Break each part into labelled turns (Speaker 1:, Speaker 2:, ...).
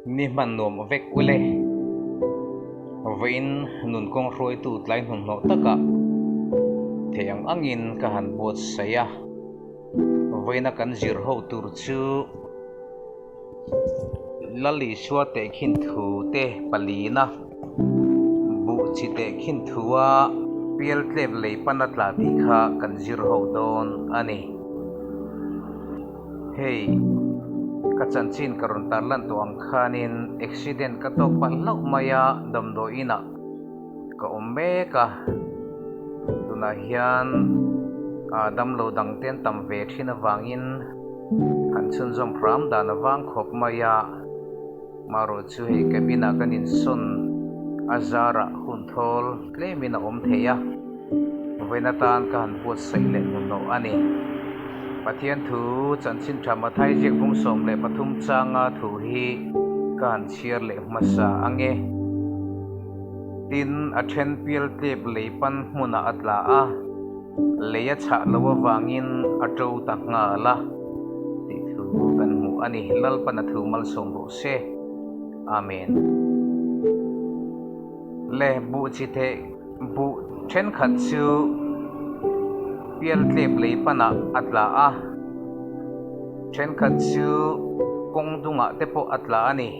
Speaker 1: Ni hman nuam vek ule. Vawiin nun kawng hruaitu tlai hnawmhnawh takah thei ang angin ka han buatsaih a. Vawiina kan zir ho tur chu Lal Isua tehkhin thu te palina buh chi tehkhin thua pialtlep lei pan a tla tih kha kan zir ho dawn a ni. Hei, ka chanchin ka rawn tarlan tawh ang khanin accident ka tawk palh hlauh mai a, damdawi inah ka awm mek a, tunah hian damlo dangte an tam ve thin avangin han chhunzawm hram dan a vang khawp mai a. Marawh chu hei cabin ah kan insawn a zarah hun thawl tlemin a awm thei a, vawiin atan ka han buatsaih leh hmuhnawh a ni. Pathian thu chanchin tha Mathai ziak bung 13 changa thu hi ka han chhiar leh hmasa ang e. Tin, a then pial tlep lei pan hmunah a tla a, lei a chhah loh avangin a to ta nghal a tih thu kan hmuh a ni. Lalpan a thu malsawm rawh se. Amen. Le buh chi theh buh thenkhat chu pial tlep lei panah a tla a, thenkhat chu kawng dungah te pawh a tla a ni.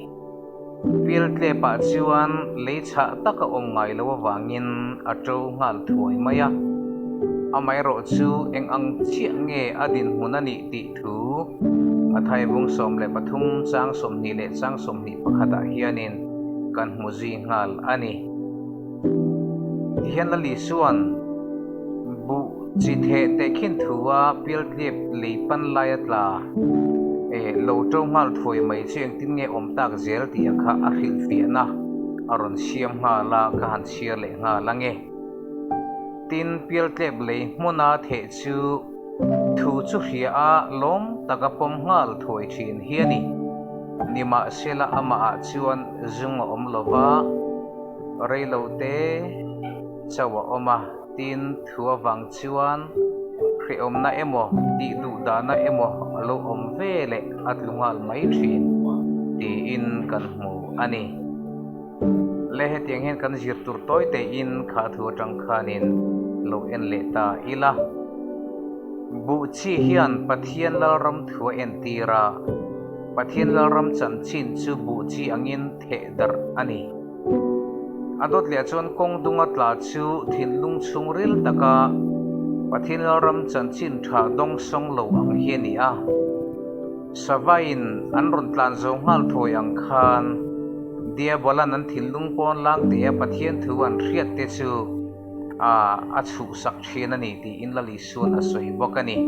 Speaker 1: Pial tlepah chuan lei chhah tak a awm ngai lo avangin a to nghal thuai mai a. Amaherawh chu eng ang chiah nge a dinhmun a nih tih thu Mathai bung 13 chang 20 leh chang 21 ah hianin kan hmu zui nghal a ni. Tihian Lali chuan buh chi theh tehkhin thua pialtlip lei pan lai a tla e lo to nghal thuai mai chu engtin nge awm tak zel tih a kha a hrilhfiahna a rawn siam nghal a, ka han chhiar leh nghal ang e. Tin, pialtlep lei hmuna theh chu thu chu hria a lawm taka pawm nghal thuai thin hi a ni. Nimahsela amahah chuan zung a awm lo va, reilo te chauh a awm a, tin thu avang chuan hrehawmna emaw tih duh dahna emaw a lo awm ve leh a tlu nghal mai thin tiin kan hmu a ni. Le hetiang hian kan zir tur tawi tein kha thu atang khanin lo en leh ta ila. Buh chi hian Pathian Lalram thu a entir a, Pathian Lalram chanchin chu buh chi angin theh darh a ni. A dawt leh chuan kawng dunga tla chu thinlung chhungril taka Pathian Lalram chanchin tha dawngsawng lo ang hi a ni a. Savain an rawn tlan zo nghal thawi ang khan Diabolan an thinlung pawn lang tea Pathian thu an hriat te chu a chhuhsak thin a ni tiin Lal Isuan a sawi bawk a ni.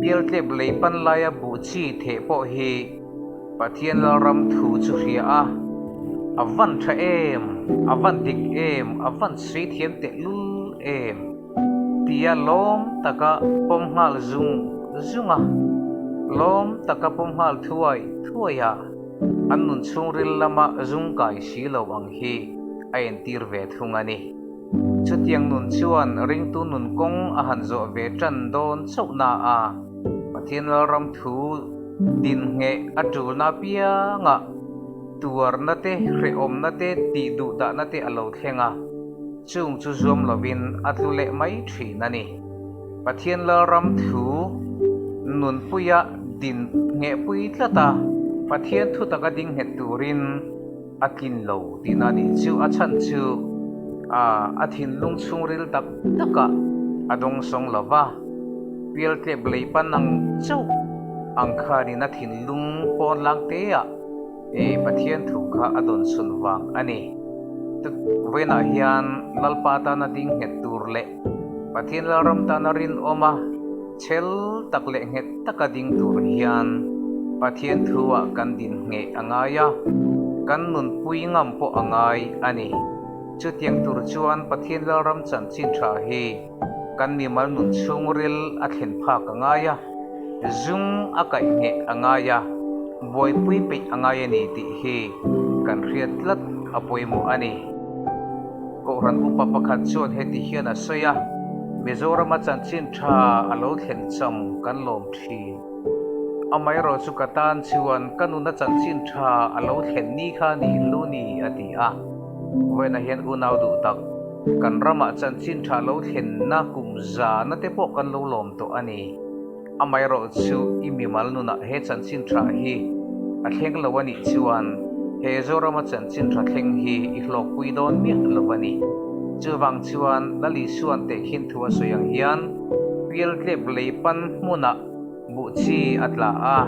Speaker 1: Pialtlep lei pan laia buh chi theh pawh hi Pathian Lalram thu chu hria a, a van tha em, a van dik em, a van sawi thiam tehlul em tia lawm taka pawm nghal zung zung a, lawm taka pawm nghal thuai thuai a, an nun chhungril lama zung kai si lo ang hi a entir ve thung a ni. Chutiang nun chuan ringtu nun kawng a han zawh ve tan dawn chauh na a, Pathian Lalram thu din ngheh a tulna apiangah tuarna te, hrehawmna te, tih duh dahna te a lo thleng a, chung chu zuam lovin a tlu leh mai thin a ni. Pathian Lalram thu nunpuia din nghehpui tlat a, Pathian thu taka ding nghet turin a tlin lo tihna a nih chu. A chhan chu a thinlung chhungril tak takah a dawngsawng lo va, pialtlep lei pan ang chauh ang khanin a thinlung pawn lang teah Pathian thu kha a dawn chhun vang a ni. Vawiinah hian Lalpa tana ding nghet tur leh Pathian Lalram tana rinawm a, chhel tak leh nghet taka ding tur hian Pathian thu-ah kan din ngheh a ngai a, kan nunpui ngam pawh a ngai a ni. Chutiang tur chuan Pathian Lalram chanchin tha hi kan mimal nun chhungril a thlen phak a ngai a, zung a kaih ngheh a ngai a, buaipui peih a ngai a ni tih hi kan hriat tlat a pawimawh a ni. Kohhran upa pakhat chuan heti hian a sawi a, Mizorama chanchin tha a lo thlen cham kan lawm thin. Amaherawh chu ka tan chuan ka nuna chanchin tha a lo thlen ni kha ni hlu ni, a ti a. Vawiinah hian unau duh tak, kan ramah chanchin tha lo thlenna kum zana te pawh kan lo lawm tawh a ni. Amaherawh chu i mimal nunah he chanchin tha hi a thleng lo a nih chuan he Zorama chanchin tha thleng hi i hlawkpui dawn miah lo a ni. Chuvang chuan Lal Isuan tehkhin thu a sawi ang hian pialtlep lei pan hmunah Buh chi a tla a,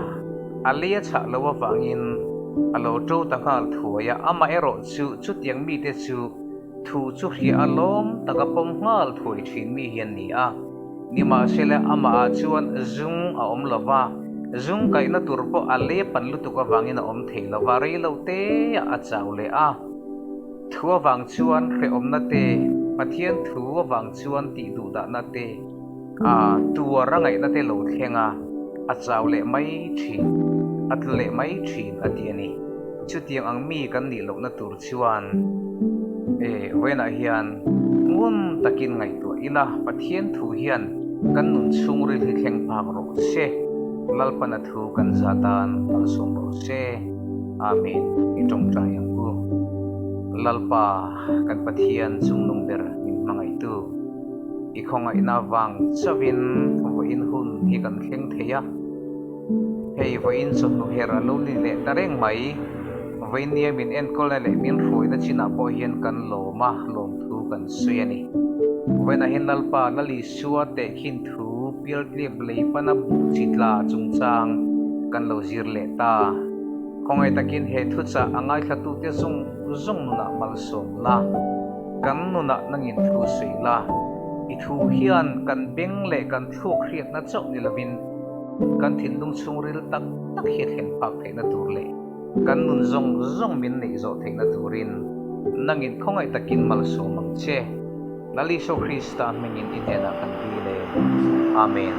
Speaker 1: a lei a chhah lo avangin a lo ṭo ta nghal thuai a, amaherawh chu chutiang mite chu thu chu hria a lawm tak a pawm nghal thuai ṭhin mi hi an ni a. Nimahsela amahah chuan zung a awm lo va, zung kaihna tur pawh a lei a pan lutuk avangin a awm thei lo va, rei lo teah a chau leh a. Thu avang chuan hrehawmna te, Pathian thu avang chuan tih duhdahna te, A tuar a ngaihna te lo thleng a, a chau leh mai thin, a tlu leh mai thin a ti a ni. Chutiang ang mi kan nih lohna tur chuan e vawiinah hian ngun takin ngaihtuah ila, Pathian thu hian kan nun chhungril hi thleng phak rawh se, Lalpana thu kan za tan malsawm rawh se. Amen. I tawngtai ang u. Lalpa kan Pathian chungnung ber min hmangaihtu. I khawngaihna vang chauhin vawiin hun hi kan thleng thei a, hei vawiin chawhnu her a lo ni leh ta reng mai. Vawinia min enkawlna leh min hruaina chinah pawh hian kan lawm a, lawmthu kan sawi a ni. Vawiinah hian Lalpa Lal Isua tehkhin thu pialtlip lei pana buh chi tla chungchang kan lo zir leh ta. Khawngaih takin he thuchah a ngaithlatute zawng zawng nunah malsawm la. Kan nunah nangin thu sawi la, i thu hian kan beng leh kan thluak hriatna chauh ni lovin kan thinlung chhungril tak tak hi a thlen phak theihna tur leh kan nun zawng zawng min neih zawh theihna turin nangin khawngaih takin malsawm ang che. Lal Isua Krista hmingin i hnenah kan dil e. Amen.